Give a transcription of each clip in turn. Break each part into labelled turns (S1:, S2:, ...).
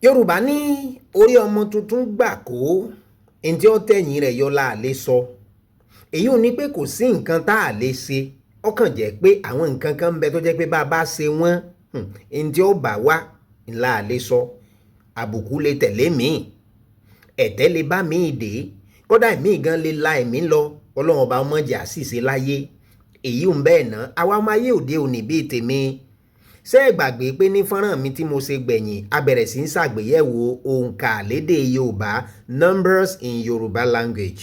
S1: Yorùbá ní orí ọmọ tuntun gbà kó ntí ó tẹ̀yìn rẹ̀ yọ la lè sọ. Èyí ò ní pé kò sí nǹkan tá a lè ṣe, ó kàn jẹ́ pé àwọn nǹkan kan ń bẹ tó jẹ́ pé bá a bá ṣe wọ́n, ntí ó bá wá ńlá lè sọ. Àbùkù lè tẹ̀lé míì, ẹ̀tẹ́ lè bá míì dé, kódà míì gan lè la ẹ̀mí lọ. Ọlọ́run ọba ọmọ jẹ́ àṣìṣe láyé. Èyí ń bẹ́ẹ̀ ná àwa ọmọ ayé òde òní bíi tèmi. Ṣé ẹ gbàgbé pé ní fọ́nrán mi tí mo ṣe gbẹ̀yìn, a bẹ̀rẹ̀ sí ń ṣàgbéyẹ̀wò òǹkà lédè Yorùbá, numbers in Yorùbá language.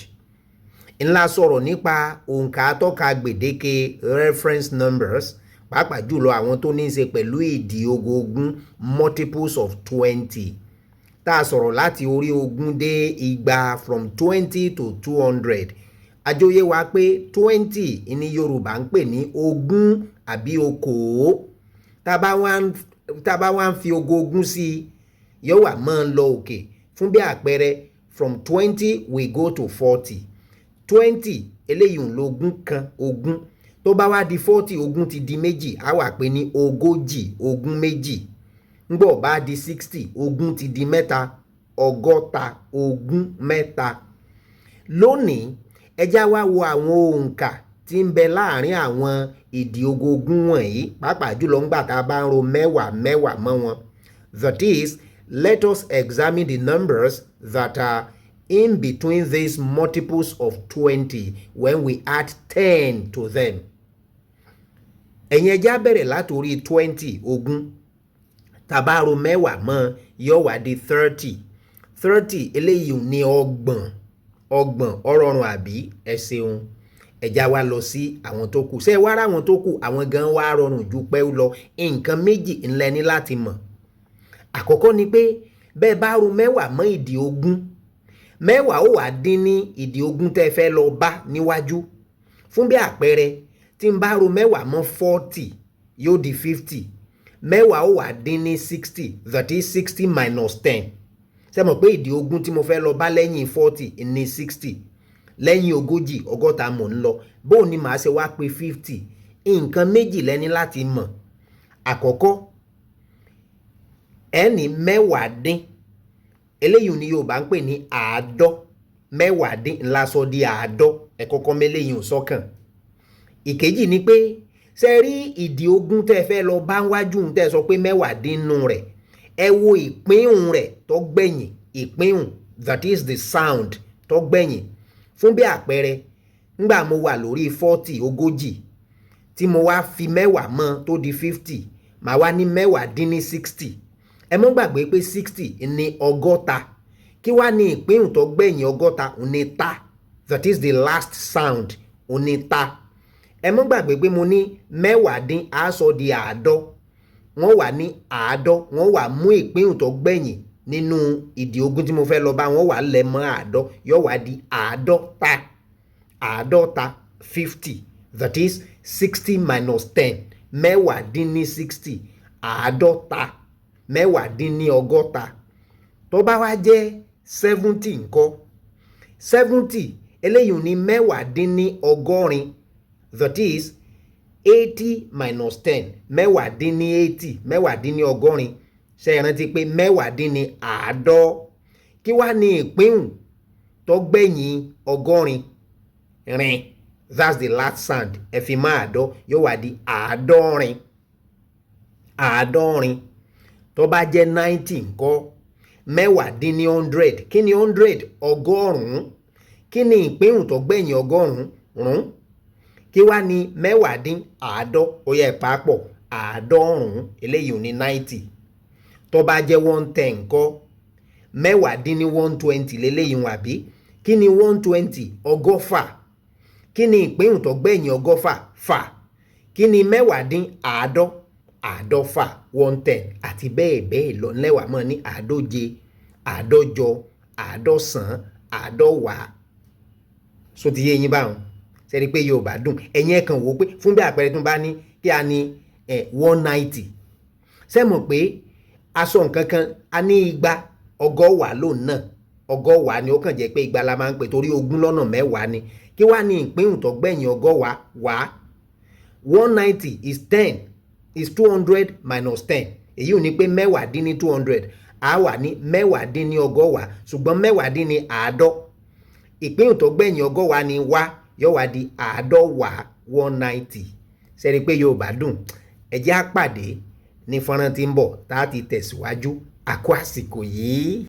S1: Ńlá sọ̀rọ̀ nípa òǹkà atọ́ka gbèdéke, reference numbers, pàápàá jùlọ àwọn tó ní í ṣe pẹ̀lú ìdí ogógún, multiples of 20, tá a sọ̀rọ̀ láti orí 20 dé 200, from 20 to 200. Àjọyé wa pé 20 ní Yorùbá ń pè ní 20 àbí 20. Tá a bá wá ń fi ogógún sí i, yóò wá máa ń lọ òkè. Fún bí àpẹẹrẹ, from 20 we go to 40. 20 eléyìí ń lo ogún kan, 20. Tó bá wá di 40, 20 ti di méjì, á wà pé ní 40, 20 méjì. Ńgbọ̀ bá di 60, 20 ti di mẹ́ta, 60, 20 mẹ́ta. Lónìí, ẹ já wá wo àwọn òǹkà tí ń bẹ láàrin àwọn ìdí ogógún wọ̀nyí, pàápàá jùlọ ńgbà tá a bá ń ro mẹ́wàá mẹ́wàá mọ́ wọn. That is, let us examine the numbers that are in between these multiples of 20 when we add 10 to them. Ẹ̀yin, ẹ já bẹ̀rẹ̀ látòrí 20, 20. Tá bá ro 10 mọ́, yóò wá di 30. 30 eléyìí ní 30. 30 ọ̀rọ̀rùn àbí? Ẹ ṣeun. Ẹ já wa lọ sí àwọn tó kù. Ṣé ẹ wá ráwọn tó kù? Àwọn gan wá rọrùn ju pẹ́ lọ. Nǹkan méjì ńlẹ ní láti mọ̀. Àkọ́kọ́ ni pé bẹ́ẹ̀ bá ro 10 mọ́ ìdí 20, 10 ó wà dín ní ìdí 20 tẹ́ fẹ́ lọ bá níwájú. Fún bí àpẹẹrẹ, tí n bá ro 10 mọ́ 40, yóò di 50. 10 ó wà dín ní 60, that is 60 minus 10. Ṣé mọ̀ pé ìdí 20 tí mo fẹ́ lọ bá lẹ́yìn 40 ní 60? Lẹ́yìn 40, 60 mò ń lọ. Bó ni màá ṣe wá pé 50? Nǹkan méjì lẹ́ni láti mọ̀. Àkọ́kọ́, ẹni 10 dín, eléyìí ni Yorùbá ń pè ní àádọ́. 10 dín ńlá sọ di àádọ́. Ẹ kọ́kọ́ méléyìí ò sọ́kàn. Ìkejì ni pé, ṣe rí ìdí 20 tẹ́ fẹ́ lọ bá wájú tẹ́ sọ pé 10 dín nù rẹ̀, ẹ wo ìpínhùn rẹ̀ tó gbẹ̀yìn. Ìpínhùn, that is the sound tó gbẹ̀yìn. Fún bí àpẹẹrẹ, ńgbà mo wà lórí 40, 40, tí mo wá fi 10 mọ́ tó di 50, màá wá ní 10 dín ní 60. Ẹ mọ́ gbàgbé pé 60 ní 60. Kí wá ní ìpínhùn tó gbẹ̀yìn 60? Ní ta, that is the last sound, ní ta. Ẹ mọ́ gbàgbé pé mo ní 10 dín á sọ di àádọ́. Wọ́n wà ní àádọ́, wọ́n wà mú ìpínhùn tó gbẹ̀yìn nínú ìdí 20 tí mo fẹ́ lọ bá, wọ́n wà lẹ̀ mọ́ àádọ́, yóò wá di 50. 50, 50, that is 60 minus 10. 10 dín ní 60, 50. 10 dín ní 60. Tó bá wá jẹ́ 70 ńkọ́? 70 eléyìí ní 10 dín ní 80, that is 80 minus 10. 10 dín ní 80, 10 dín ní 80. Ṣe é rántí pé 10 dín ní àádọ́? Kí wá ní ìpínhùn tó gbẹ̀yìn 80? Rin, that's the last sound. Ẹ fi mọ́ àádọ́, yóò wá di 70. 70. Tó bá jẹ́ 90 ńkọ́? 10 dín ní 100. Kí ni 100? 100. Kí ni ìpínhùn tó gbẹ̀yìn 100? Rún. Kí wá ní 10 dín àádọ́? Ó yẹ papọ̀, 90. Eléyìí ò ní 90. Tó bá jẹ́ 110 ńkọ́? 10 dín ní 120 léléyìí wọn àbí? Kí ni 120? 120. Kí ni ìpínhùn tó gbẹ̀yìn 120? Fà. Kí ni 10 dín àádọ́? 50, 110. Àti bẹ́ẹ̀ bẹ́ẹ̀ lọ. Lẹ́wàá mọ́ ní 150, 150, 190, 190. So ti yé yín báwọn? Sẹ́ni pé Yorùbá dùn. Ẹ̀yin ẹ̀ kàn wò ó pé fún bí àpẹẹrẹ tó bá ní kí a ní 190, ṣé mọ̀ pé aṣọ nǹkan kan a ní 200, 120 lòun náà, 120 ni. Ó kàn jẹ́ pé 200 la máa ń pè torí 20 lọ́nà 10 ni. Kí wá ní ìpínhùn tó gbẹ̀yìn 120? Wá. 190 is 10, is 200 minus 10. Èyí ò ní pé 10 dín ní 200. Á wà ní mẹ́wàá dín ní ọgọ́wàá, ṣùgbọ́n mẹ́wàá dín ní àádọ́. Ìpín tó gbẹ̀yìn ọgọ́wàá ni wá, yóò wá di àádọ́wàá, 190. Ṣe rí pé Yorùbá dùn? Ẹ jẹ́ á pàdé ní fọ́nrán tí ń bọ̀ tá a ti tẹ̀síwájú. Àkó àsìkò yìí.